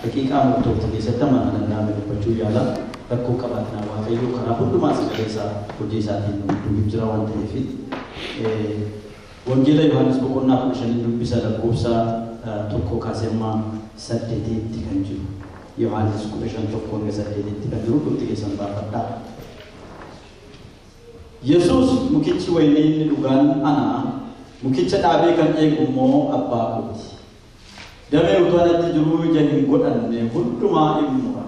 Daqiiqaa murtoofte keessatti amma danda'ame dubbachuu yaala. Rakkoo qabaatinaa Waaqayyoo karaa hundumaa sagalee isaa hojii isaatiin nu gidduu jira waan ta'eef. Wangeela Yohaannis boqonnaa 15 dubbisa lakkoofsa 1 kaasee amma 8tti kan jiru. Yohaannis 15 1 hanga 8tti kan jiru dhufti keessan baafadhaa. Yesuus mukichi wayinii inni dhugaan ana, mukicha dhaabee kan eegu immoo abbaa kooti. Damee utuu anatti jiruu ija hin godhanne hundumaa in mura.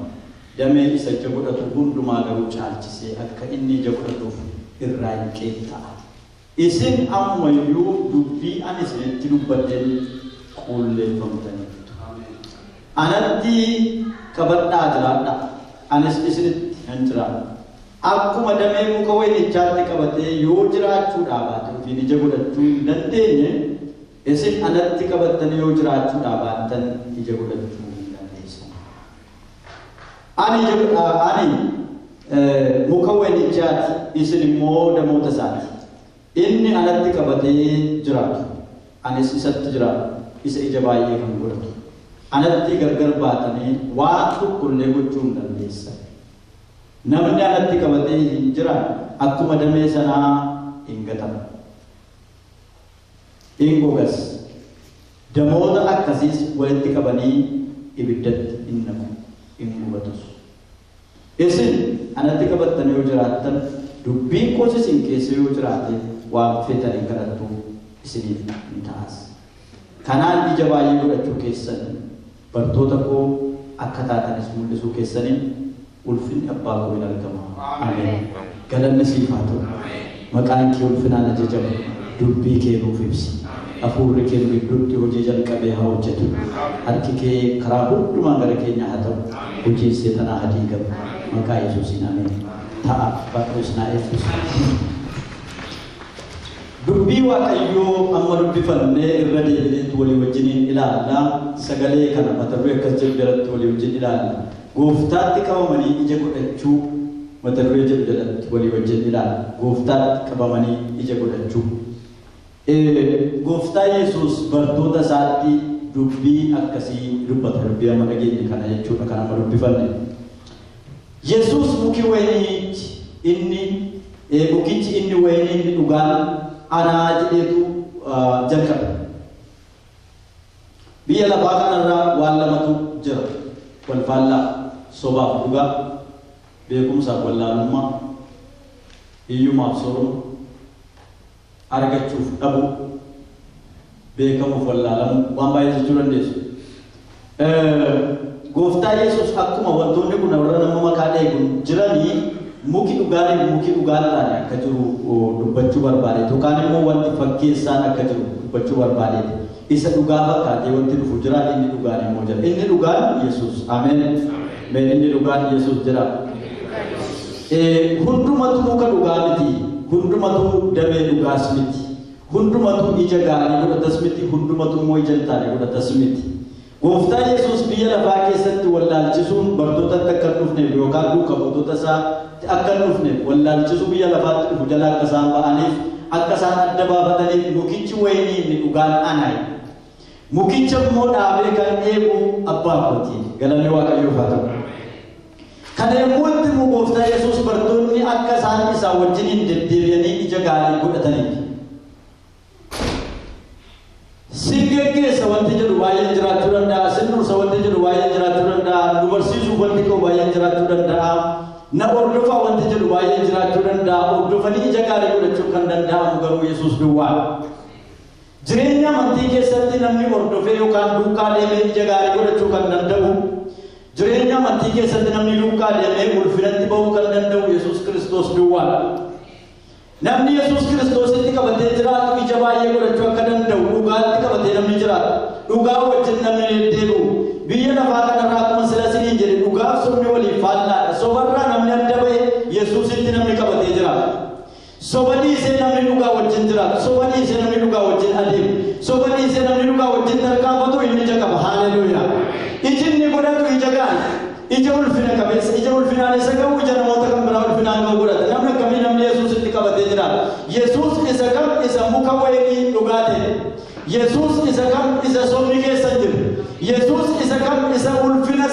Damee isa ija godhatu hundumaa garuu caalchisee akka inni ija godhatuuf irraa hin qeexxa'a. Isin ammuma iyyuu dubbii ani isinitti dubbadheen qulleeffamtaniittu. Anatti qabadhaa jiraadhaa, anis isinitti nan jiraadha. Akkuma damee muka wayinichaatti qabatee yoo jiraachuudhaa baate ofiin ija godhachuu hin dandeenye, isin anatti qabattanii yoo jiraachuudhaa baattan ija godhachuu hin dandeessan. Ani muka wayinichaati, isin immoo damoota isaati. Inni anatti qabatee jiraatu, anis isatti jiraadhu, isa ija baay'ee kan godhatu. Anatti gargar baatanii waan tokkollee gochuu hin dandeessan. Namni anatti qabatee hin jiraanne akkuma damee sanaa hin gatama. Hin gogas. Damoota akkasiis walitti qabanii ibiddatti hin naqu, hin gubatus. Isin anatti qabattanii yoo jiraattan, dubbiin koos isin keessa yoo jiraate, waan feetan hin kadhattu, isiniif hin ta'as. Kanaan ija baay'ee godhachuu keessan, bartoota koo akka taatanis mul'isuu keessaniin ulfinni abbaa koo hin argama. Ameen. Galanni siif haa ta'u. Maqaan kee ulfinaan ajajamu. Dubbii kee nuuf ibsi. Hafuurri kee nu gidduutti hojii jalqabee haa hojjetu. Harki kee karaa hundumaa gara keenya haa ta'u. Hojiin seexanaa haa diigamu. Maqaa Yesuusiin ameen. Ta'a. Waaqayyo isin haa eebbisu. Dubbii Waaqayyoo amma dubbifannee irra deebineetu walii wajjiniin ilaalla. Sagalee kana mata duree akkas jedhu jalatti walii wajjin ilaalla. Gooftaatti qabamanii ija godhachuu mata duree jedhu jalatti walii wajjin ilaalla. Gooftaatti qabamanii ija godhachuu. Gooftaa Yesuus bartoota isaatti dubbii akkasii dubbata. Dubbii amma dhageenye kana jechuudha kan amma dubbifanne. Yesuus muki wayiniichi inni mukichi inni wayinii inni dhugaan anaa jedheetu jalqabe. Biyya lafaa kanarraa waan lamatu jira. Wal faallaa, sobaaf dhugaa, beekumsaaf wallaalummaa, hiyyumaaf sooruma, argachuuf dhabuu, beekamuuf wallaalamuu, waan baay'ee jechuu dandeessu. Gooftaa Yesuus akkuma wantoonni kun warra nama maqaa dheegun jiranii muki dhugaaniif muki dhugaan taane akka jiru dubbachuu barbaade, yookaan immoo wanti fakkeessaan akka jiru dubbachuu barbaade. Isa dhugaa fakkaatee wanti dhufu jira, inni dhugaan immoo jira. Inni dhugaan Yesuus. Ameen. Mee inni dhugaan Yesuus jira. Hundumatu muka dhugaa miti. Hundumatu damee dhugaas miti. Hundumatu ija gaarii godhatas miti. Hundumatu immoo ija hin taane godhatas miti. Gooftaa Yesuus biyya lafaa keessatti wallaalchisuun bartootatti akka hin dhufneef yookaan duuka buutota isaatti akka hin dhufneef, wallaalchisuu biyya lafaatti dhufu jala akka isaan ba'aniif, akka isaan adda baafataniif mukichi wayinii inni dhugaan ana. Mukicha immoo dhaabee kan eegu abbaa kooti. Galanni Waaqayyoof haa ta'u. Kana yommuu itti himu Gooftaa Yesuus bartoonni akka isaan isaa wajjiniin deddeebi'anii ija gaarii godhataniif. Sin geggeessa wanti jedhu baay'een jiraachuu danda'a. Sin dursa wanti jedhu baay'een jiraachuu danda'a. Nu barsiisuuf wanti qabu baay'een jiraachuu danda'a. Na hordofaa wanti jedhu baay'een jiraachuu danda'a. Hordofanii ija gaarii godhachuun kan danda'amu garuu Yesuus duwwaadha. Jireenya amantii keessatti namni hordofee yookaan duukaa deemee ija gaarii godhachuu kan danda'u, jireenya amantii keessatti namni duukaa deemee ulfinatti ba'uu kan danda'u Yesuus Kiristoos duwwaadha. Namni Yesuus Kiristoositti qabatee jiraatu ija baay'ee godhachuu akka danda'u dhugaatti qabatee namni jiraatu, dhugaa wajjin namni deddeebi'u, biyya lafaa kanarraa akkuma sila isiniin jedhe dhugaaf sobni waliif faallaadha. Sobarraa namni adda ba'e Yesuusitti namni qabatee jiraatu. Soba dhiisee namni dhugaa wajjin jiraatu, soba dhiisee namni dhugaa wajjin adeemu, soba dhiisee namni dhugaa wajjin tarkaanfatu inni ija qaba. Haleluuyaa. Iji inni godhatu ija gaarii, ija ulfina qabeessa, ija ulfinaan isa ga'u, ija namoota kan biraa ulfinaan ga'u godhata. Namni akkamii? Namni Yesuusitti qabatee jiraatu. Yesuus isa kam? Isa muka wayinii dhugaa ta'e. Yesuus isa kam? Isa sobni keessa hin jiru. Yesuus isa kam? Isa ulfina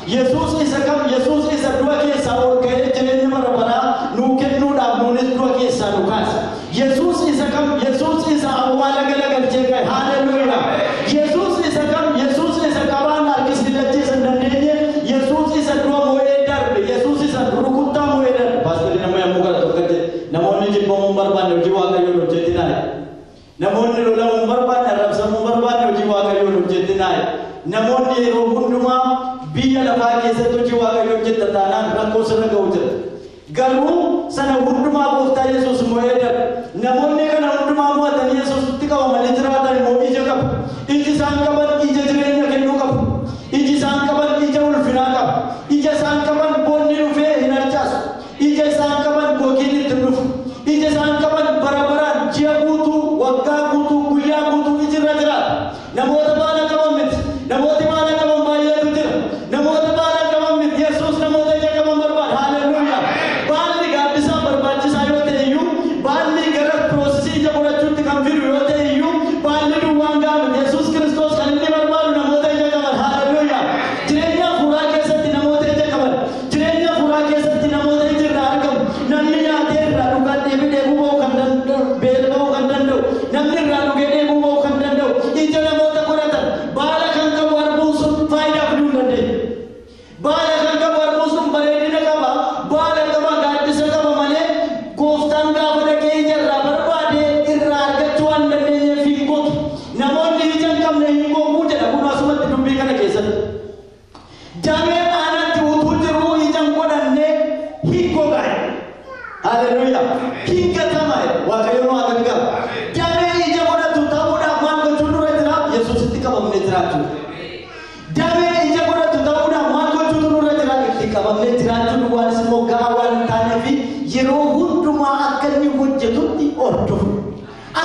Yesuus isa kam? Yesuus isa du'a keessaa ol ka'ee jireenya bara baraa nuu kennuudhaaf nuunis du'a keessaa nu kaase. Yesuus isa kam? Yesuus isa awwaala galagalchee ka'e. Haaleluyyaa. Yesuus isa kam? Yesuus isa qabaan harkisiifachiisa hin dandeenye. Yesuus isa du'a mo'ee darbe. Yesuus isa rukuttaa mo'ee darbe. Paasterii nama yommuu gara tokko jedhe, namoonni jibbamuu hin barbaanne hojii Waaqayyoon hojjetinaa. Namoonni lolamuu hin barbaanne, arrabsamuu hin barbaanne hojii Waaqayyoon hojjetinaa. Namoonni yeroo hundumaa biyya lafaa keessatti hojii Waaqayyoo hojjetta taanaan rakkoo sirra ga'u jira. Garuu sana hundumaa gooftaa Yesuus mo'ee darbe. Namoonni kana hundumaa mo'atanii Yesuusitti qabamanii jiraatan immoo ija qabu. Iji isaan qaban ija jireenya kennuu qabu. Iji isaan qaban ija ulfinaa qaba. Ija isaan qaban bonni dhufee hin harcaasu. Ija isaan qaban gogiin itti dhufu. Ija isaan qaban bara baraan ji'a guutuu, waggaa guutuu, guyyaa guutuu iji irra jiraata. Namoota baala qaban miti. Namooti baala qaban baay'eetu jira. Namoota baala qaban miti. Yesuus namoota ija qaban barbaada. Haaleluyyaa. Baalli gaaddisaan barbaachisaa yoo ta'e iyyuu, baalli gara process ija godhachuutti kan fidu yoo ta'e iyyuu, baalli duwwaan gahaa miti. Yesuus Kiristoos kan inni barbaadu namoota ija qaban. Haaleluyyaa. Jireenya hafuuraa keessatti namoota ija qaban. Jireenya hafuuraa keessatti namoota iji irraa argamu. Namni nyaatee irraa dhugaa dheebuu dheebuu ba'uu kan danda'u, beela ba'uu kan danda'u, namni irraa dhugee dheebuu ba'uu kan danda'u, ija namoota godhatan. Baala kan qabu arguun sun faayidaa fiduu hin dandeenye. Baala kan qabu arguun sun bareedina qaba, baala qaba, gaaddisa qaba malee gooftaan gaafa dhaqee ija irraa barbaade irraa argachuu waan hin dandeenyeef hin gogu. Namoonni ija hin qabne hin goguu jedha kun asumatti dubbii kana keessatti. Dameen anatti utuu jiruu ija hin godhanne hin gogaa. Haleluuyaa. Hin gatama. Waaqayyo nu haa gargaaru. Damee ija godhatu ta'uudhaaf maal gochuun dura jira? Yesuusitti qabamnee jiraachuu. Damee ija godhatu ta'uudhaaf maal gochuutu nurra jira? Itti qabamnee jiraachuu duwwaanis immoo gahaa waan hin taaneef yeroo hundumaa akka inni hojjetutti hordofu.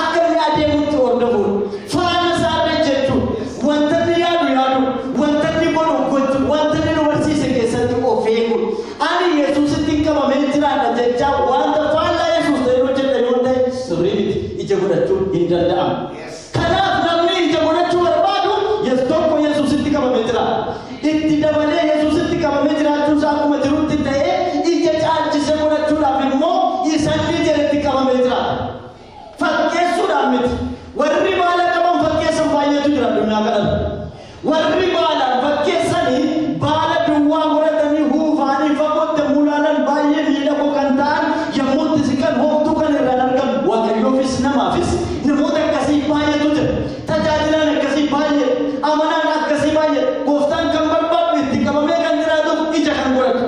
Akka inni adeemutti hordofuun. Faana isaarra jechuun wanta inni yaadu yaadu, wanta inni godhu gochuu, wanta inni nu barsiise keessatti of eeguun. Ani Yesuusitti qabamee jiraadha jechaa wanta faallaa Yesuus ta'e hojjedha yoo ta'e sirrii miti. Ija godhachuun hin danda'amu. Kanaaf namni ija godhachuu barbaadu tokko Yesuusitti qabamee jira. Itti dabalee Yesuusitti qabamee jiraachuu isaa akkuma jirutti ta'ee ija caalchisee godhachuudhaaf immoo isanni jedhetti qabamee jiraata. Fakkeessuudhaan miti. Warri baala qaban fakkeessan baay'eetu jira addunyaa kanarra. Warri baalaan fakkeessanii baala duwwaa godhatanii huufaanii fagootti mulaalan baay'ee miidhagoo kan ta'an yommuu itti siqan homtuu kan irraan argamu Waaqayyoofis namaafis namoota akkasii baay'eetu jira. Tajaajilaan akkasii baay'ee, amanaan akkasii baay'ee. Gooftaan kan barbaadu itti qabamee kan jiraatuuf ija kan godhatu.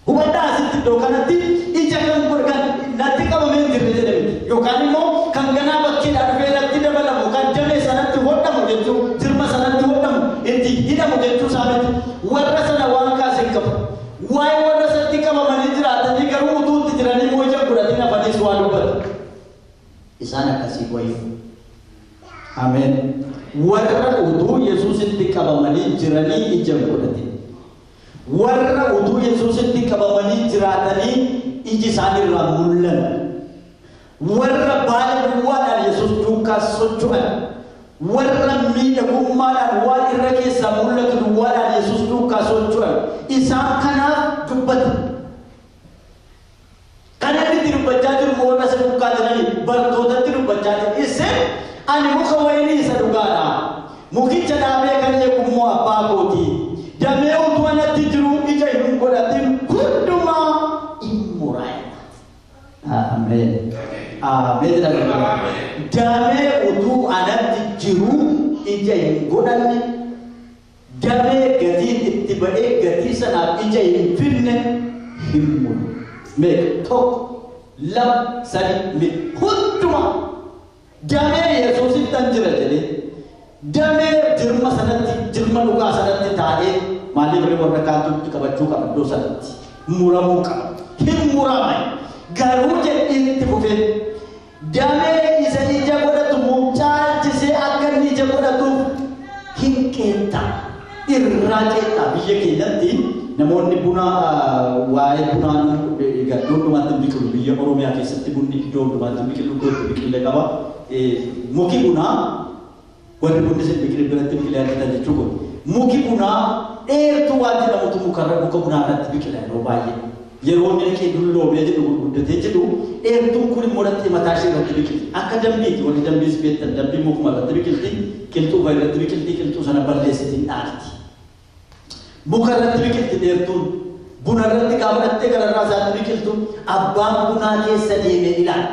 Hubadhaa, asitti iddoo kanatti ija kan godhan natti qabamee hin jirre jedhe miti. Yookaan immoo kan ganaa bakkeedhaa dhufee natti dabalamu, kan damee sanatti hodhamu jechuu, jirma sanatti hodhamu, itti hidhamu jechuu isaa miti. Warra sana waan kaase hin qabu. Waa'ee warra sanatti qabamanii jiraatanii garuu utuu itti jiranii immoo ija godhatiin hafaniis waa dubbatu. Isaan akkasii wayyu. Ameen. Warra utuu Yesuusitti qabamanii jiranii ija hin godhatin. Warra utuu Yesuusitti qabamanii jiraatanii iji isaaniirraa mul'an. Warra baala duwwaadhaan Yesuus duukaa socho'an. Warra miidhagummaadhaan waan irra keessaa mul'atu duwwaadhaan Yesuus duukaa socho'an. Isaan kanaaf dubbata. Kan inni itti dubbachaa jiru warra isa duukaa jiranii bartootatti dubbachaa jira. Isin ani muka wayinii isa dhugaadha. Mukicha dhaabee kan eegu immoo abbaa kooti. Damee utuu anatti jiru ija hin godhatin hundumaa in mura. Ameen. Ameen jedhama. Damee utuu anatti jiru ija hin godhanne, damee gatiin itti ba'ee gatii sanaaf ija hin finne hin muru. Meeqa? Tokko, lama, sadi, miti. Hundumaa damee Yesuusittan jira jedhee damee jirma sanatti, jirma dhugaa sanatti taa'ee maaliif ree warra kaantutti qabachuu qaba iddoo sanatti muramuu qaba. Hin murama. Garuu jedhee itti fufee damee isa ija godhatu caalchisee akka inni ija godhatuuf hin qeexxa. Irraa qeexxa. Biyya keenyatti namoonni buna, waa'ee bunaan iddoo hundumaatti hin biqilu. Biyya Oromiyaa keessatti bunni iddoo hundumaatti hin biqilu, iddoo itti biqilee qaba. Muki bunaa, warri bunni isin biqile biratti biqilee argitan jechuu kun. Muki bunaa Dheertuu waan jedhamutu mukarra muka bunaa irratti biqila yeroo baay'ee. Yeroo inni dhaqee dulloomee jedhu gurguddatee jedhu dheertuun kun immoo dhaqxee mataa ishee irratti biqilti. Akka dambiiti warri dambiis beektan dambii mukuma irratti biqilti qilxuu fa'a irratti biqilti qilxuu sana balleessitiin dhaalti. Muka irratti biqilti dheertuun buna irratti gaafa dhaqxee gararraa isaatti biqiltu abbaan bunaa keessa deemee ilaala.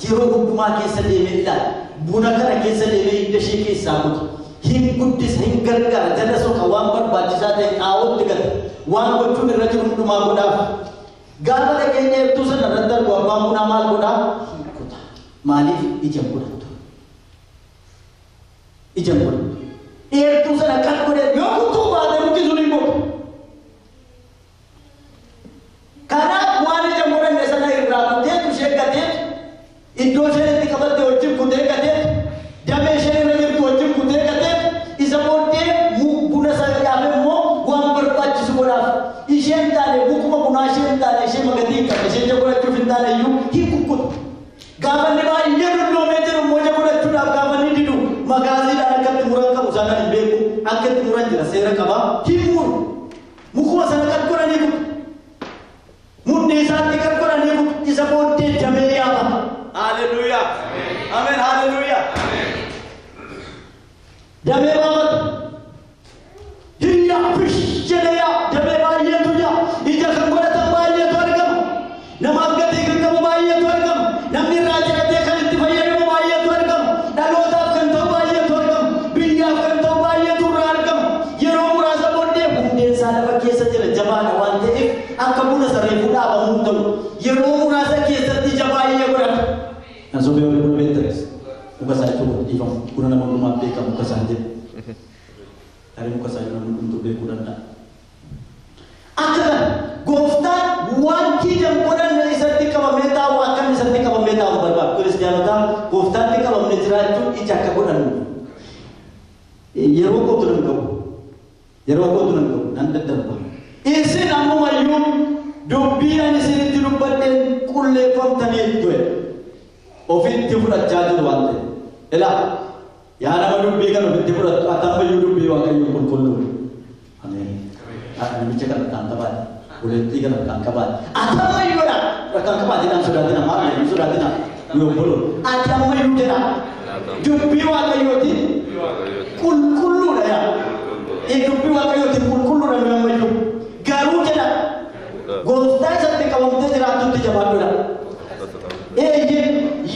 Yeroo hundumaa keessa deemee ilaala. Buna kana keessa deemee hidda ishee keessaa kutu. Hin guddisa, hin gargaara, jala soqa waan barbaachisaa ta'e xaa'ootti gata. Waan gochuun irra jiru hundumaa godhaaf. Gaafa dhaqee dheertuu sana irratti argu abbaan bunaa maal godhaa? Hin kuta. Maaliif ija godhattu? Ija godhattu. Dheertuu sana kan godhe yoo kutuu baate mukti sun hin gogu. Kanaaf waan ija godhanne sana irraa kuteetu ishee gateetu iddoo isheen itti qabatte wajjin kutee gateetu damee isheen irra jirtu wajjin kutee gateetu isa booddee buna sana dhaabe immoo waan barbaachisu godhaaf. Isheen taane mukuma bunaa isheen taane ishee magatii hin qabne ishee ija godhachuuf hin taane iyyuu hin kukkutu. Gaafa inni baay'ee dulloomee jiru immoo ija godhachuudhaaf gaafa inni didu magaaziidhaan akka itti muran qabu isaan hin beeku akka itti muran jira seera qaba hin muru. Mukuma sana kan godhanii kutu. Mudhii isaatti kan godhanii kutu isa booddee damee yaaba. Haleluuyaa. Ameen haleluuyaa. Damee baafata. Hiyyaa fish jedhee yaa damee baay'eetu yaa ija kan godhatan baay'eetu argama. Namaaf gatii kan qabu baay'eetu argama. Namni irraa jedhatee kan itti fayyadamu baay'eetu argama. Dhalootaaf kan ta'u baay'eetu argama. Biyyaaf kan ta'u baay'eetu irraa argama. Yeroo muraasa booddee hundeen isaa lafa keessa jira jabaadha waan ta'eef akka buna sarreefuu dhaabamuu hin ta'u. Yeroo muraasa keessatti ija baay'ee godhata. Kan sobee warri buna beektanis muka isaa jechuun dhiifamu. Buna nama hundumaa beekamu muka isaan jedhu. Tarii muka isaa namni hundumtuu beekuu danda'a. Akka kana gooftaan wanti ija godhanne isatti qabamee taa'u akka inni isatti qabamee taa'u barbaadu. Kiristiyaanotaa gooftaatti qabamne jiraachuun ija akka godhannu. Yeroo kootu nan qabu. Yeroo kootu nan qabu. Nan daddarba. Isin ammumayyuu dubbii ani isinitti dubbadheen qulleeffamtaniittu. Ofitti fudhachaa jiru waan ta'eef. Ilaa yaa nama dubbii kana ofitti fudhattu ati ammayyuu dubbii Waaqayyoo qulqulluu. Ameen. Namicha kana kan qabaate. Buleettii kana kan qabaate. Ati ammayyuudha. Kan qabaate dhaan sodaatina maal jedhu sodaatina. Yoo bolo. Ati ammayyuu jedha. Dubbii Waaqayyootiin qulqulluudha yaa. Dubbii Waaqayyootiin qulqulluudha nu ammayyuu. Garuu jedha. Gooftaa isatti qabamtee jiraattutti jabaadhuudha. Eeyyee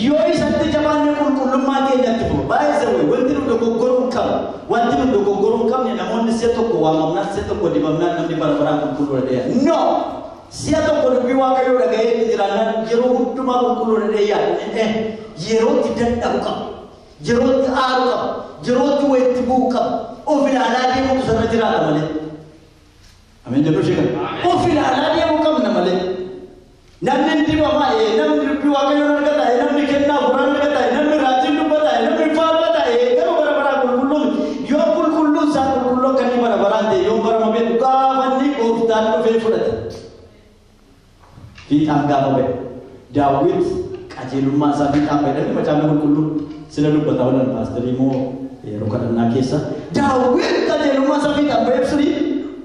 yoo isatti jabaanne qulqullummaa keenyatti fufa. Baay'ee wayi wanti nu dogoggoruu hin qabne. Wanti nu dogoggoruu hin qabne namoonni si'a tokko waamamnaan si'a tokko dibamnaan namni bara baraan qulqulluudha dheeya. No! Si'a tokko dubbii Waaqayyoo dhaga'ee itti jiraannaan yeroo hundumaa qulqulluudha dheeyaa. Yerootti dadhabu qaba. Yerootti aaru qaba. Yerootti wayitti bu'u qaba. Of ilaalaa deemutu sarara jiraata malee. Ameen jedhu ishee kana. Of ilaalaa deemuu qabna malee. Namni dibamaa namni dubbii Waaqayyoon argata namni kennaa hafuuraan argata namni raajiin dubbata namni faarfata garuu bara baraan qulqulluun yoo qulqulluun isaa qulqulluu akka inni bara baraan ta'e yoo barama beeku gaafa inni gooftaan dhufee fudhate. Fiixaan gaafa ba'e Daawit qajeelummaa isaa fiixaan ba'e namni macaafni qulqulluun sila dubbata oolan paasterii immoo yeroo kadhannaa keessa Daawit qajeelummaa isaa fiixaan ba'eef suni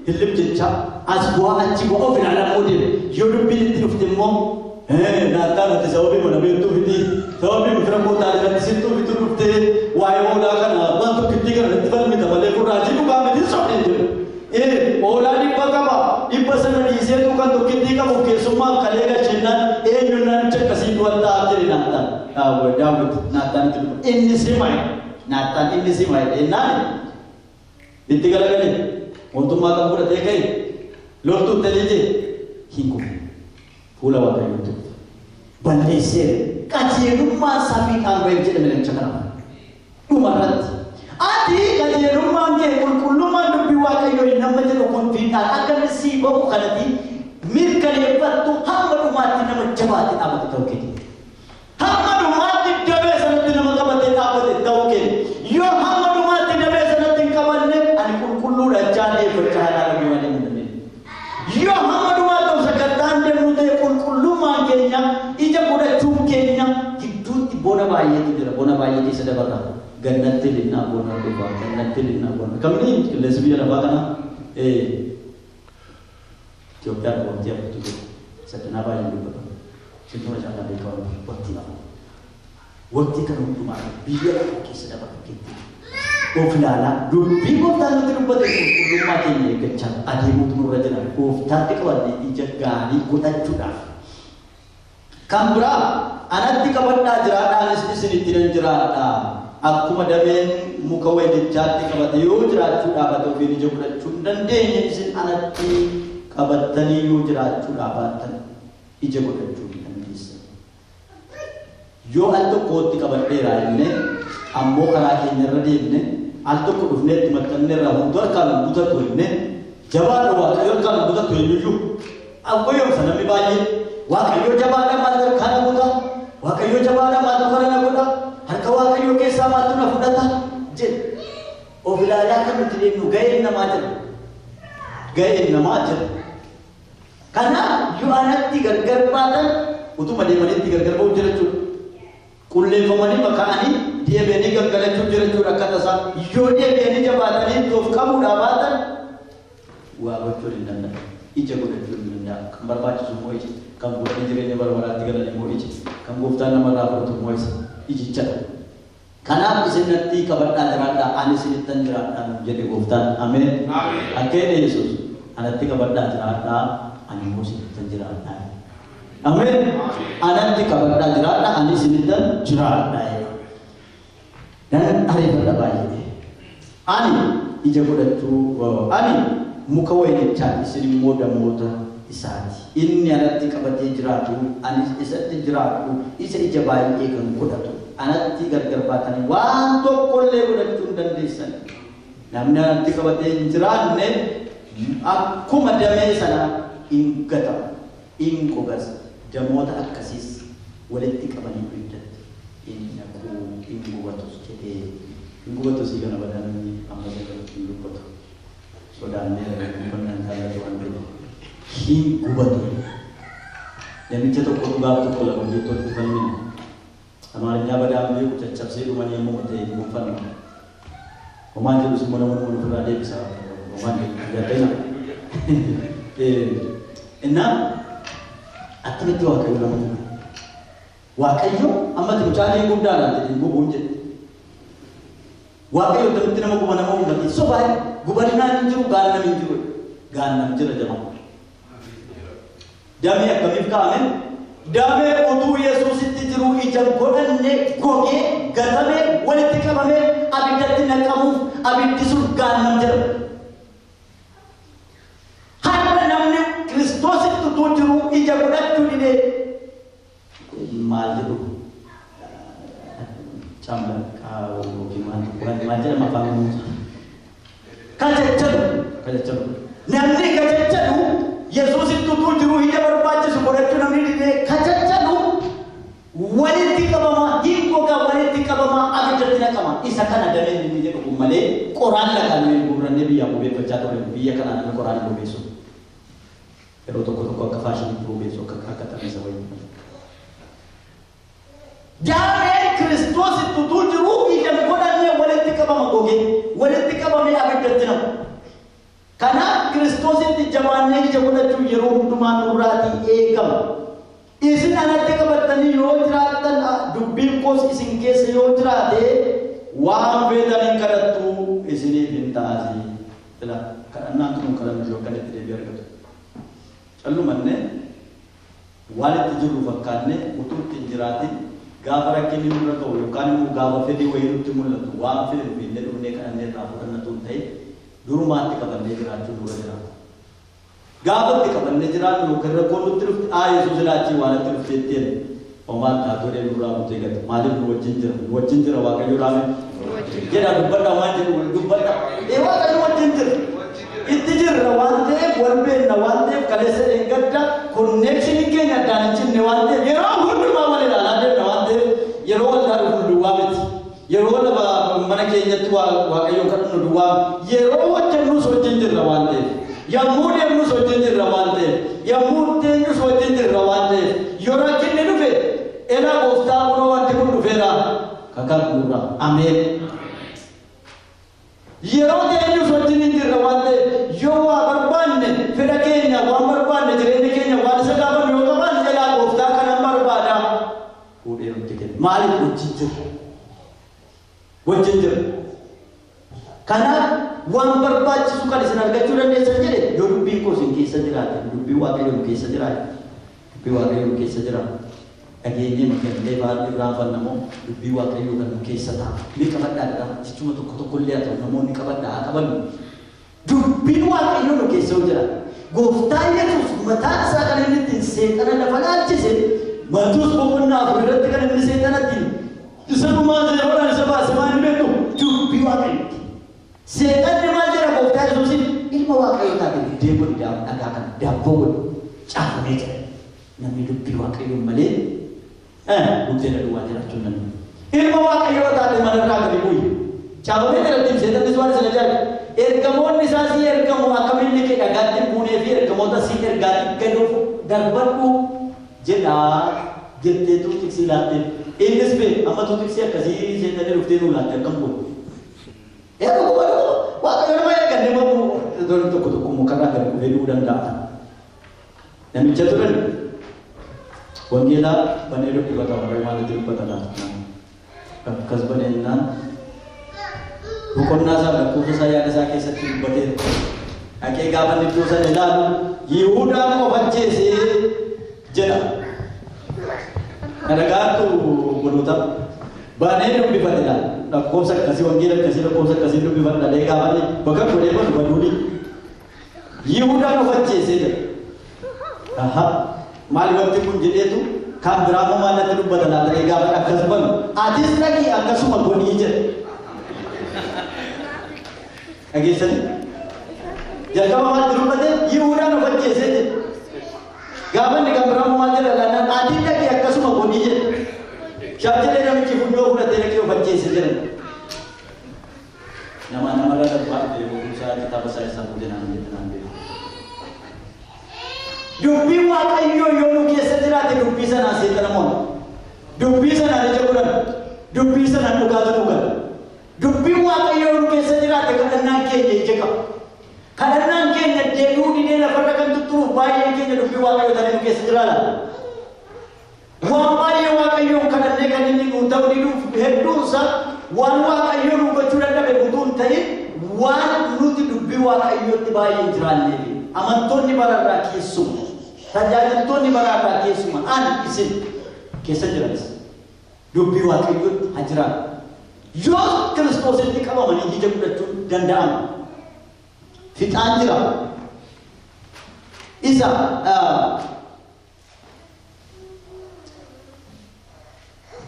hillib jecha as bu'aa achi bu'aa of ilaalaa immoo deema. Yoo dubbiin itti dhufte immoo naattaan ati sababii mana beektuu fiti sababii fira koo taate irratti sittuu fituu dhuftee waa'ee hoolaa kana waan tokkittii kana itti falmita malee kun raajii dhugaa miti sobdee jedhu. Hoolaa 100 qaba 100 sana dhiiseetu kan tokkittii qabu keessummaaf kalee galchennaan eenyuun namicha akkasii du'an ta'a jedhe naattaan. Daawit naattaan itti dhufa. Inni simaye naattaan inni simaye jennaan itti galagalee mootummaa kan fudhatee ka'e loltuu itti ajaje hin kufe. Fuula Waaqayyootti kufe. Balleesseera. Qajeelummaan isaa fiixaan ba'eef jedhame namicha kana. Dhumarratti. Ati qajeelummaan kee qulqullummaan dubbii Waaqayyoo hin nama jedhu kun fiixaan akka inni sii ba'u kanatti mirkaneeffattu hamma dhumaatti nama jabaate dhaabbate ta'uu keeti. Hamma dhumaatti damee sanatti nama qabatee dhaabbate ta'uu keeti. Yoo hamma dhumaatti damee sanatti hin qabanne ani qulqulluudha jaalleeffachaa haadha malee hin dandeenye. Yoo hamma dhumaatti of sakattaan deemnu ta'e qulqullummaan keenya ija godhachuun keenya gidduutti bona baay'eetu jira. Bona baay'ee keessa dabarra. Gannatti linnaa bona dhufa. Gannatti linnaa bona. Kamni qilleensi biyya lafaa kana Itoophiyaa waqtii afurtu jira. Sadanaa baay'een dubbatamu. Sintuma caalaa beekamu waqtii afur. Waqtii kana hundumaa biyya lafaa keessa dabarteetti. Of ilaalaa dubbii gooftaan nutti dubbate qulqullummaa keenya eeggachaa adeemuutu nurra jira. Gooftaatti qabannee ija gaarii godhachuudhaaf. Kan biraa anatti qabadhaa jiraadhaanis isinitti nan jiraadha. Akkuma dameen muka wayinichaatti qabate yoo jiraachuu dhaabate ofiin ija godhachuu hin dandeenye isin anatti qabattanii yoo jiraachuu dhaabattan ija godhachuu hin dandeessan. Yoo al tokkotti qabadheera jennee ammoo karaa keenya irra deemne al tokko dhufnee itti maxxanne irraa hunduu harkaan hin butatu jennee jabaadha Waaqayyo harkaan hin butatu eenyuyyuu. Awwayoomsa namni baay'ee Waaqayyo jabaadha maaltu harkaan na buta? Waaqayyo jabaadha maaltu kana na godha? Harka Waaqayyoo keessaa maaltu na fudhata? Jedhe. Of ilaalaa kan nuti deemnu ga'een namaa jira. Ga'een namaa jira. Kanaaf yoo anatti gargar baatan utuma deemanitti gargar ba'u jira jechuudha. Qulleeffamanii maka'anii deebi'anii gangalachuu jira jechuudha akka tasaa. Yoo deebi'anii jabaatanii of qabuudhaa baatan waa gochuun hin danda'amu. Ija godhachuun hin danda'amu. Kan barbaachisu immoo ija. Kan fuudhanii jireenya bara baraatti galan immoo ija. Kan gooftaan namarraa fudhatu immoo isa. Ijichadha. Kanaaf isin natti qabadhaa jiraadhaa ani isinittan jiraadhaa nuun jedhe gooftaan. Ameen. Akka jedhe Yesuus anatti qabadhaa jiraadhaa ani immoo isinittan jiraadhaa. Ameen. Anatti qabadhaa jiraadhaa ani isinittan jiraadhaa. Nan ariifadha baay'ee. Ani ija godhachuu ani muka wayinichaa isin immoo damoota isaati. Inni anatti qabatee jiraatu anis isatti jiraadhu isa ija baay'ee kan godhatu anatti gargar baatanii waan tokkollee godhachuu hin dandeessan. Namni anatti qabatee hin jiraanne akkuma damee sana hin gatamu, hin gogas. Damoota akkasiis walitti qabanii ibiddatti hin naquu, hin gubatus jedhee. Hin gubatus kana badaa namni amma irratti hin dubbatu. Sodaannee dubbannaan jaallatu waan ta'eef. Hin gubatu. Namicha tokko dhugaaf tokko lama hojjettoota falmina. Amaarinyaa badaan beeku caccabsee dhumanii yommuu ta'e hin gonfannu. Homaan jedhus immoo namoonni ofirraa deebisa. Homaan jedhu jaallatana. Innaa akkamitti Waaqayyo nama guba? Waaqayyo ammatti mucaan kee guddaadhaan jedhe hin gubuun jedhe. Waaqayyo akkamitti nama guba nama uummate sobaa gubannaan hin jiru gaannam hin jiru. Gaannam jira jamaa. Damee akkamiif kaa'ame? Damee utuu Yesuusitti jiru ija godhanne gogee gatamee walitti qabamee abiddatti naqamuuf abiddi sun gaannam jedhama. Har'a namni Kiristoositti utuu jiru ija godhachuu didee maal jedhu camlaqaa yookiin maal jedhama afaan Oromoo? Kajajjalu. Namni kajajjalu Yesuusitti utuu jiru ija barbaachisu godhachuu namni didee kajajjalu walitti qabama hin goga walitti qabama abiddatti naqama. Isa kana dameen inni jedhu kun malee qoraan lakaan nuyi guurrannee biyyaa bobeeffachaa ture biyya kanaa namni qoraan hin bobeessu. Yeroo tokko tokko akka faashiniitti bobeessu akka xamisa wayii. Dameen Kiristoositti utuu jiru ija godhannee walitti qabama gogee walitti qabamee abiddatti naqu. Kanaaf Kiristoositti jabaannee ija godhachuu yeroo hundumaa nurraatii eegama. Isin anatti qabattanii yoo jiraattan dubbiin koos isin keessa yoo jiraate waan feetan hin kadhattu isiniif hin taasi. Ila kadhannaan tun kadhannu yoo kan itti deebii argatu. Callumanne waan itti jirru fakkaanne utuu itti hin jiraatin gaafa rakkinni nurra ga'u yookaan immoo gaafa fedhii wayii nutti mul'atu waan fedhe finnee dhufnee kadhannee irraa fudhannatu hin ta'in durumaatti qabannee jiraachuu nurra jiraata. Gaafa itti qabannee jiraannu yookaan rakkoon nutti dhufte Yesuus ilaachii waan itti dhufte ittiin homaan taatoo deemu nurraa butee gata. Maaliif nu wajjin jira? Nu wajjin jira Waaqayyo dhaame. Jedha dubbadha waan jedhu dubbadha. Waaqayyo wajjin jira. Itti jirra waan ta'eef wal beekna waan ta'eef kaleessa eeggadda konneekshiniin keenya addaan hin cinne waan ta'eef yeroo hundumaa wal ilaalaa deemna waan ta'eef yeroo waldaa dhufnu duwwaa miti. Yeroo lafa mana keenyatti Waaqayyoon kadhannu duwwaa yeroo hojjennus wajjin jirra waan ta'eef. Yommuu deemnus wajjin jirra waan ta'eef. Yommuu teenyus wajjin jirra waan ta'eef. Yoo rakkinni dhufe ela gooftaa kunoo wanti kun dhufeera kakadhuura. Ameen. Yeroo teenyus wajjin hin jirra waan ta'eef yoo Maaliif wajjin jiru? Wajjin jiru. Kanaaf waan barbaachisu kan isin argachuu dandeessan jedhe yoo dubbiin koo isin keessa jiraate, dubbiin Waaqayyoo keessa jiraate, dubbii Waaqayyoo keessa jiraate. Dhageenyee makannee baay'ee irraanfannamoo dubbii Waaqayyoo kan nu keessa ta'a. Mee qabadhaa dha jechuma tokko tokko illee haa ta'u namoonni qabadhaa haa qabannu. Dubbiin Waaqayyoo nu keessa yoo jiraate, Gooftaan Yesuus mataan isaa kan inni ittiin seexana lafa dhaalchise Maatewos boqonnaa 4 irratti kan inni seexana ittiin isa dhumaa zeeroodhaan isa baase maal hin beektu? Dubbii Waaqayyooti. Seexanni maal jedha Gooftaa Yesuusiin? Ilma Waaqayyoo taate buddeen godhi dhagaa kana daabboo godhi caafamee jira. Namni dubbii Waaqayyoon malee buddeena duwwaa jiraachuu hin danda'u. Ilma Waaqayyoo taate manarraa gadi bu'i. Caafamee jira ittiin seexannis waan isin ajaa'ibu. Ergamoonni isaa sii ergamu akka miilli kee dhagaatti hin buunee fi ergamoota sii ergaatti gad of darbadhu jedha jetteetu tiksii laatteef. Innis bee amma tu tiksii akkasii seexanni dhuftee nuu laatte akkam goona? Yaa dhuguma dhuguma Waaqayyo nama eeganne immoo iddoon tokko tokko mukarraa gadi dhufee du'uu danda'a. Namicha turan wangeelaa banee dubbifata warra maalitti dubbata laata? Akkas baneennaan boqonnaa isaa lakkoofsa isaa yaada isaa keessatti dubbateera. Dhaqee gaafa inni iddoo sana ilaalu Yihudaan of ajjeesee jedha. Na dhagaattu obboloota. Banee dubbifate laala. Lakkoofsa akkasii wangeela akkasii lakkoofsa akkasii dubbifadha lee gaafa inni bakka godhee banu baduuni. Yihudaan of ajjeesee jedha. Aha. Maali wanti kun jedheetu kan biraa immoo maal natti dubbata laata jedhee gaafa akkas banu atis dhaqii akkasuma godhii jedhe. Dhageessanii? Jalqaba maaltu dubbate? Yihudaan of ajjeesee jedhe. Gaafa inni kan biraa immoo maal jedha laannaan ati dhaqii akkasuma godhii jedhe. Shaaf jedhee namichi funyoo fudhatee dhaqee of ajjeese jedhan. Nama namarra darbaa dhufe kuusaa kitaaba isaa isaa fuudhee naan jedhe naan beeku. Dubbiin Waaqayyoo yoo nu keessa jiraate dubbii sanaan seexana moona. Dubbii sanaan ija godhanna. Dubbii sanaan dhugaatu nu gala. Dubbiin Waaqayyoo yoo nu keessa jiraate kadhannaan keenya ija qaba. Kadhannaan keenya deebi'uu didee lafarra kan tutturuuf baay'een keenya dubbii Waaqayyoo tarii nu keessa jira laata? Waan baay'ee Waaqayyoon kadhannee kan inni nuu ta'u diduuf hedduunsa waan Waaqayyoo nuu gochuu dadhabe utuu hin ta'in waan nuti dubbii Waaqayyootti baay'ee hin jiraanneefi. Amantoonni bararraa keessuma, tajaajiltoonni bararraa keessuma, ani isin keessa jiranis dubbii Waaqayyootti haa jiraannu. Yoos Kiristoositti qabamanii ija godhachuun danda'ama. Fixaan jira. Isa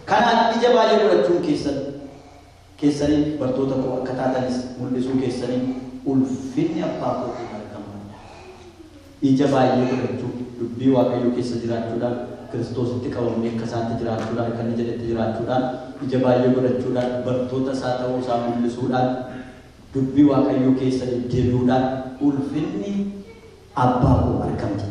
Kanaan ija baay'ee godhachuun keessan keessaniin bartoota koo akka taatanis mul'isuu keessaniin ulfinni abbaa kootiin argama. Ija baay'ee godhachuu dubbii Waaqayyoo keessa jiraachuudhaan Kiristoositti qabamnee akka isaatti jiraachuudhaan akka inni jedhetti jiraachuudhaan ija baay'ee godhachuudhaan bartoota isaa ta'uu isaa mul'isuudhaan dubbii Waaqayyoo keessa deddeebi'uudhaan ulfinni abbaa koo argama jedhe.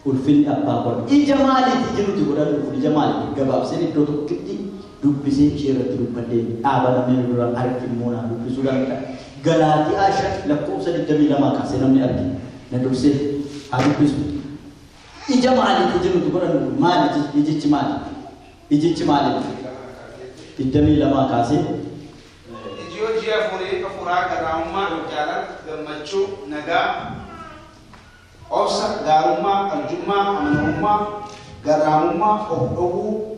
Ulfinni abbaa koo argama. Ija maaliiti iji nuti godhannu kun ija maaliiti? Gabaabseen iddoo tokkotti dubbisee ishee irratti dubbadhee dhaaba namni nu dura arge immoo naa dubbisuu danda'a. Galaatiyaa 5 lakkoofsa 22 kaasee namni arge na dursee haa dubbisu. Ija maaliiti iji nuti godhannu kun maali ijichi maali? Ijichi maali? 22 kaasee. Iji hojii hafuuraa garraamummaa, jaalala, gammachuu, nagaa, obsa, gaarummaa, arjummaa, amanamummaa, garraamummaa, of dhowwuu.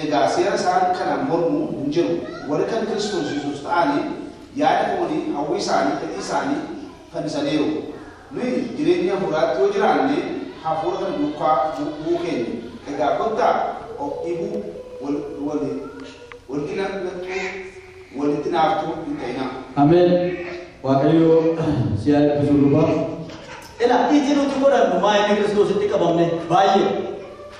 Egaa seera isaan kana mormu hin jiru. Warri kan Kiristoos Yesuus ta'anii yaada foonii, hawwii isaanii, fedhii isaanii fannisaniiru. Nuyi jireenya hafuuraatti yoo jiraanne hafuura kana duukaa bu'uu keenya. Egaa kottaa of dhiibuu, wal wal walitti naqxuu, walitti naaftuu hin ta'inaa. Ameen Waaqayyo si haa eebbisu luba. Ila iji nuti godhannu maa inni Kiristoositti qabamne baay'ee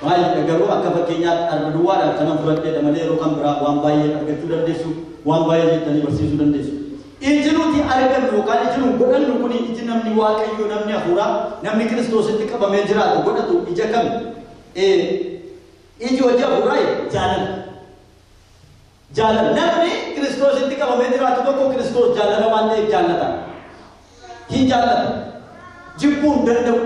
baay'eedha garuu akka fakkeenyaatti arra duwwaadhaaf kanan fudhadheedha malee yeroo kan biraa waan baay'ee argachuu dandeessu waan baay'ee jettanii barsiisuu dandeessu. Iji nuti argannu yookaan iji nu godhannu kun iji namni Waaqayyoo namni hafuuraa namni Kiristoositti qabamee jiraatu godhatu ija kami? Iji hojii hafuuraa jaalala. Jaalala. Namni Kiristoositti qabamee jiraatu tokko Kiristoos jaalala waan ta'eef jaallata. Hin jaallata. Jibbuu hin danda'u.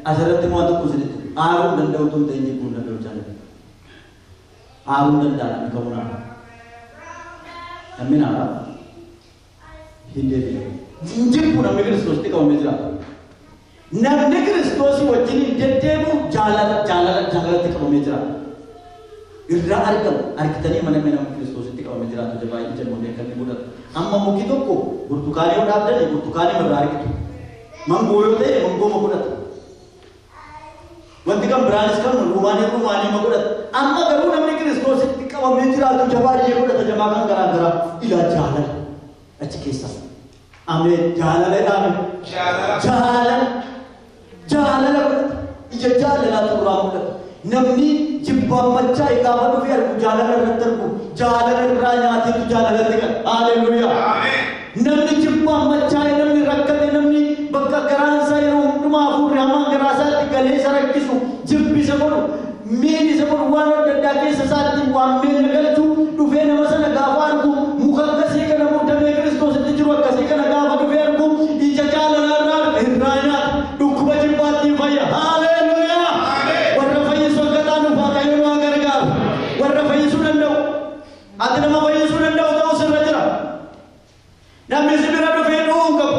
Asirratti immoo waan tokko isinitti aaruu hin danda'u utuu hin ta'in jibbuu hin danda'u jaalala. Aaruu danda'a namni kamuu naaf. Namni naaf hin deebi'u. Hin jibbu namni Kiristoositti qabamee jiraatu. Namni Kiristoosii wajjin hin deddeebi'u jaalala jaalala jaalalatti qabamee jiraata. Irraa argamu argitanii mana namni Kiristoositti qabamee jiraatu jabaa ija mootee akka inni godhatu. Amma muki tokko burtukaanii yoo dhaabdani burtukaanii irraa argitu. Mangoo yoo ta'e mangoo ma godhatu. Wanti kan biraanis kan rumaanii rumaanii ma godhatu. Amma garuu namni Kiristoositti qabamee jiraatu jabaa baay'ee godhata jabaa kan garaa garaa ilaa jaalala achi keessa. Ameen jaalala jedhame. Jaalala. Jaalala. Jaalala godhata. Ija jaalalaatu irraa mul'ata. Namni jibbaan machaa'e gaafa dhufee argu jaalala irratti argu jaalala irraa nyaateetu jaalalatti gala. Haaleluyyaa. Ameen. Namni jibbaan machaa'e namni rakkate namni bakka garaan isaa yeroo hundumaa hafuurri hamaan garaa isaatti galee isa rakkisu jibbi isa godhu miidhi isa godhu waan adda addaa keessa isaatti waan miidha galchu dhufee nama sana gaafa argu muka akkasii kana damee Kiristoositti jiru akkasii kana gaafa dhufee argu ija jaalalaa irraa irraa nyaata dhukkuba jibbaatti fayya. Haaleluyyaa. Warra fayyisu akka taanuuf Waaqayyo nu haa gargaaru. Warra fayyisuu danda'u. Ati nama fayyisuu danda'u ta'uu sirra jira. Namni si bira dhufee du'uu hin qabu.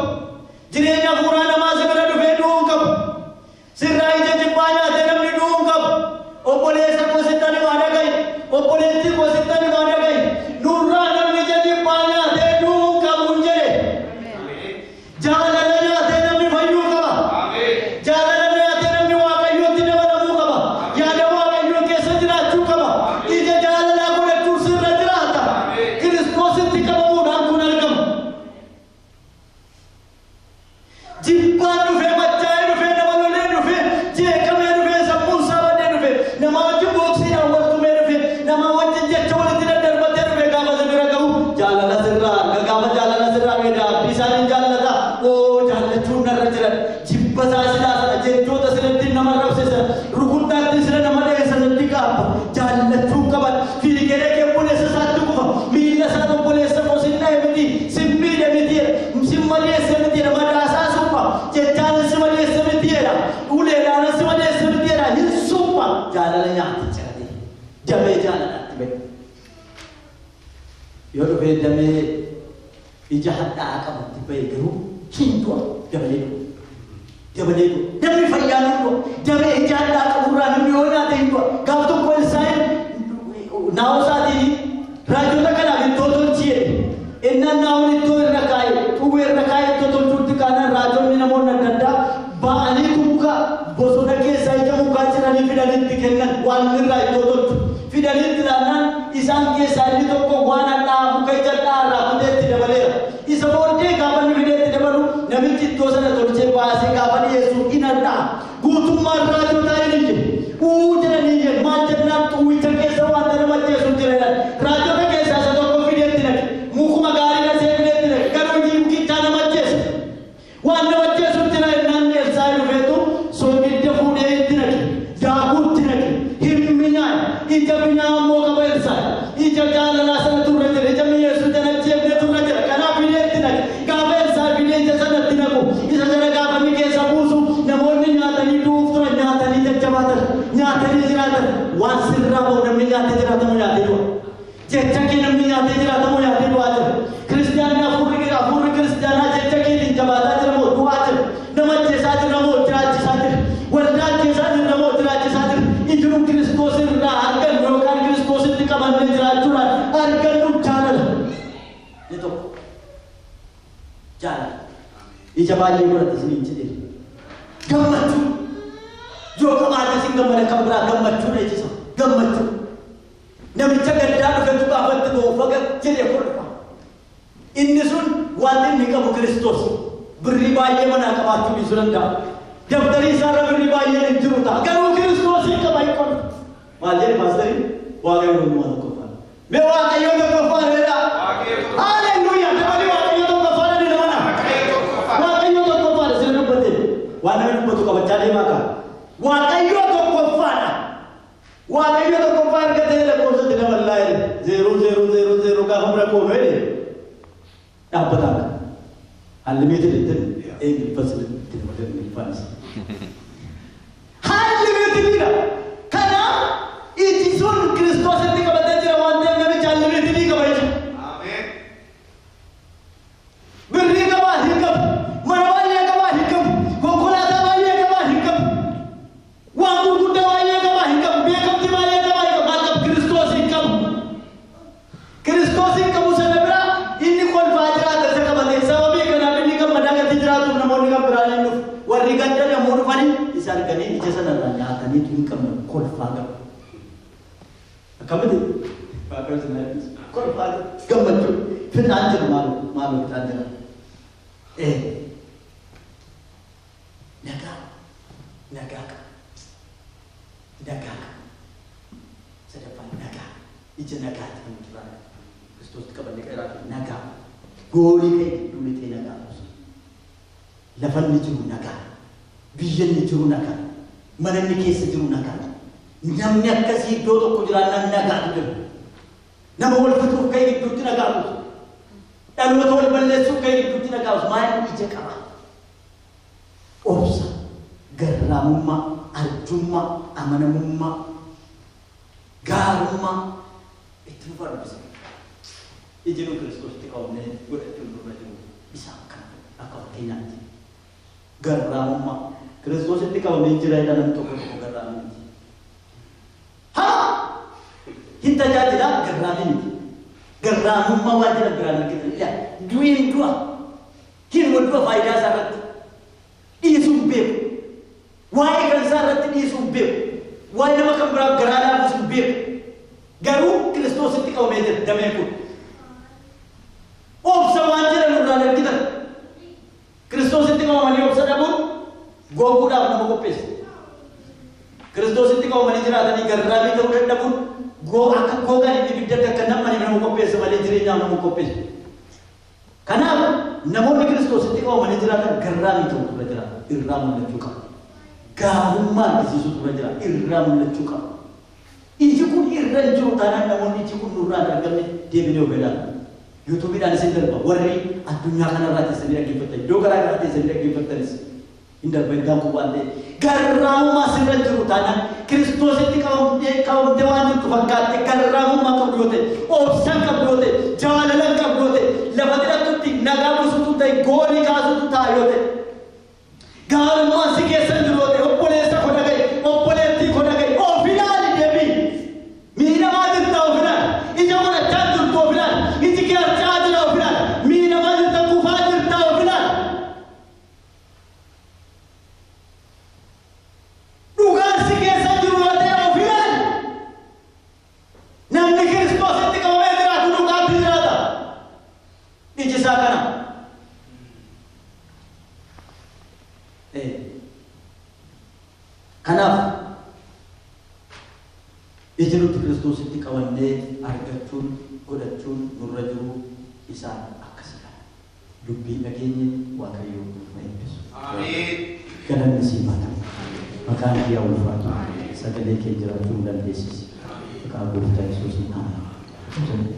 Jireenya hafuuraa namaa si bira dhufee du'uu hin qabu. Sirraa ija jibbaa nyaatee namni du'uu hin qabu. Obboleessa koo sitti waa dhaga'i. Obboleettii koo sitti waa dhaga'i. Nurraa namni ija jibbaa nyaatee du'uu hin qabu hin jedhe. Ameen. Jaalala nyaatee namni fayyuu qaba. Ameen. Jaalala nyaatee namni Waaqayyootti dabalamuu qaba. Yaada Waaqayyoo keessa jiraachuu qaba. Ija jaalalaa godhachuu sirra jiraata. Kiristoositti qabamuudhaan kun argama. Jibbaan dhufee machaa'ee dhufee nama lolee dhufee jeeqamee dhufee sammuun isaa badee dhufee nama wajjin booksiidhaan wal tumee dhufee nama wajjin jecha walitti daddarbatee dhufee gaafa si bira ga'u jaalala sirraa arga gaafa jaalala sirraa arga daabbii isaan hin jaallata oo jaallachuun narra jiran jibba isaa silaa sana jechoota silatti nama rabse sana rukuttaatti sila nama dha'e sanatti gaabba jaallachuun qaban fiigee kee obboleessa isaatti kufa miila isaa obboleessa koo sin dha'e miti sin miidhe miti sin maleesse miti madaasaa supha jechaan si maleesse miti jedha uleedhaan si maleesse miti jedha hin supha jaalala nyaata cirate damee jaalalaatti ba'e yoo dhufee damee ija hadhaa'aa qabutti ba'e garuu hin du'a dabalee du'a. Dabalee du'a. Namni fayyaan hin du'a. Damee ija hadhaa'aa qaburraa namni yoo nyaate hin du'a. Gaaf tokko Elsaa'iin naa'oo isaatiin raajota kanaaf ittoo tolchi jedhe. Innaan naa'oon ittoo irra kaa'e xuwwee irra kaa'e ittoo tolchuutti kaanaan raajonni namoonni adda addaa ba'aniitu muka bosona keessaa ija mukaa ciranii fidanitti kennan waan irraa ittoo tolchu. Fidanitti laannaan isaan keessaa inni tokko waan hadhaa'aa muka ija hadhaa'aa irraa kuteetti dabaleera. Isa booddee gaafa inni fideetti dabalu namichi ittoo sana tolchee baasee gaafa dhiyeessu in hadhaa'a. Guutummaan raajotaa hin iyye. Uu jedhanii iyye maal jennaan xuwwicha keessa wanta nama ajjeesu jira jedhan. Raajota keessaa isa tokko fideetti naqe. Mukuma gaarii dhasee fideetti naqe. Garuu iji mukichaa nama ajjeesa. Waan nama ajjeesu jira jennaan Elsaa'i dhufeetu soogidda fuudhee itti naqe. Daakuu itti naqe. Hin minyaa'e. Ija minyaa'aa immoo qaba Elsaa'i. Ija jaalalaa sana turre jira. Ija mi'eessu jala jeefne turre jira. Kanaaf fidee itti naqe. Gaafa Elsaa'i fidee ija sanatti naqu. Isa sana gaafa inni keessa buusu namoonni nyaatanii du'uuf turan nyaatanii jajjabaatan. Nyaatanii jiraatan. Waan sirraa ba'u namni nyaatee jiraatamu nyaatee du'a. Jecha kee namni nyaatee jiraatamu nyaatee du'aa jira. Kiristiyaanni hafuurri kiristiyaanaa jecha keetiin jabaataa jira moo du'aa jira. Nama ajjeesaa jira moo jiraachisaa jira. Waldaa ajjeesaa jira moo jiraachisaa jira. Ijinuu Kiristoos irraa argannu yookaan Kiristoositti qabannee jiraachuudhaan argannu jaalala. Inni tokko jaalala. Ija baay'ee godhate isiniin jedheera. Gammachuu. Yoo qabaate isin gammada kan biraa gammachuudha ijisa. Gammachuu. Namicha gaddaa dhufetu gaafa itti ba'u faga jedhe kolfa. Inni sun wanti inni qabu Kiristoos. Birrii baay'ee manaa qabaachuu dhiisuu danda'a. Dabtarii isaarra birrii baay'een hin jiru ta'a. Garuu Kiristoos hin qaba hin kolfa. Maal jedhe paasterii? Waaqayyo hundumaa tokkoffaan. Mee Waaqayyo tokkoffaan jedha. Waaqayyo tokkoffaan. Haaleluyyaa. Dabalii Waaqayyo tokkoffaan jedhe mana. Waaqayyo tokkoffaan. Waaqayyo tokkoffaadha sila dubbate. Waan namni dubbatu qabachaa deemaa qaba. Waaqayyo tokkoffaadha. Waaqayyo tokkoffaa argatee lakkoofsatti daballaa jedhe. 0 0 0 0 gaafa bira qoonu jedhe. Dhaabbataadha. Unlimited jettee Ingiliffas itti dabalee Ingiliffaanis. Unlimited dha. Kanaaf iji sun Kiristoositti qabate. isa arganii ija sanarraa nyaataniitu hin qabne kolfaa galu. Akkamitti? Waaqayyo isin haa eebbisu. Kolfaa galu. Gammachuu. Fixaan jira maaloo maaloo fixaan jira. Ee. Nagaa. Nagaa qaba. Nagaa qaba. Sadaffaan nagaa. Ija nagaati kan nuti irraa Kiristoositti qabannee kan jiraatu nagaa. Goolii ka'e gidduu lixee nagaa buusa. Lafa inni jiru nagaa. Biyya inni jiru nagaa. Mana inni keessa jiru nagaa. Namni akkasii iddoo tokko jiraannaan nagaatu jira. Nama wal fixuuf ka'e gidduutti nagaa buusa. Dhaloota wal balleessuuf ka'e gidduutti nagaa buusa. Maal ija qaba? Obsa, garraamummaa, arjummaa, amanamummaa, gaarummaa itti fufaa dubbisa. Iji nu Kiristoositti qabamnee godhachuun nurra jiru isaan kana akka fakkeenyaatti. Garraamummaa. Kiristoositti qabamee jira jedha namni tokko tokko garraamii miti. Haa! Hin tajaajilaa garraamii miti. Garraamummaa waan jedhan biraan argitan. Yaa du'iin du'a. Hin du'a faayidaa isaa irratti. Dhiisuun beeku. Waa'ee kan isaa irratti dhiisuun beeku. Waa'ee nama kan biraaf garaa laafuus hin beeku. Garuu Kiristoositti qabamee jira dameen kun. Obsa waan jedhan irraan argitan. Kiristoositti qabamanii obsa dhabuun goguudhaaf nama qopheessa. Kiristoositti qabamanii jiraatanii garraamii ta'uu dadhabuun akka gogaan ibiddatti akka nam'aniif nama qopheessa malee jireenyaaf nama qopheessa. Kanaaf namoonni Kiristoositti qabamanii jiraatan garraamii ta'utu irra jira. Irraa mul'achuu qaba. Gaarummaa argisiisuutu irra jira. Irraa mul'achuu qaba. Iji kun irra hin jiru taanaan namoonni iji kun nurraa hin argamne deebinee of ilaalu. Yuutuubiidhaan isin darba. Warri addunyaa kanarraa teessanii dhaggeeffattan iddoo garaa garaa teessanii dhaggeeffattanis hin darba ergaan kun waan ta'eef. Garraamummaa sirra hin jiru taanaan Kiristoositti qabamtee waan jirtu fakkaatte garraamummaa qabdu yoo ta'e, obsa qabdu yoo ta'e, jaalala qabdu yoo ta'e, lafa jedhamtutti nagaa buusutu ta'e, goolii kaasutu ta'a yoo ta'e, gaarummaan si keessa hin jiru yoo ta'e, obboleessa koo dhaga'i, obboleettii koo dhaga'i, of ilaali deebii. Miidhamaa jirta of ilaali. Ija godhachaa jirtu of ilaali. Iji kee harca'aa jira of ilaali. Miidhamaa jirta kufaa jirta of ilaali. Dhugaan si keessa jiru yoo ta'e of ilaali. Namni Kiristoositti qabamee jiraatu dhugaatti jiraata. Iji isaa kana. Kanaaf iji nuti Kiristoositti qabannee argachuun godhachuun nurra jiru isaan akkasidha. Dubbii dhageenye Waaqayyo nuuf haa eebbisu. Ameen. Galanni siif haa ta'u. Maqaan kee haa ulfaatu. Sagalee kee jiraachuu nu dandeessisi. Maqaa Gooftaa Yesuusiin ameen.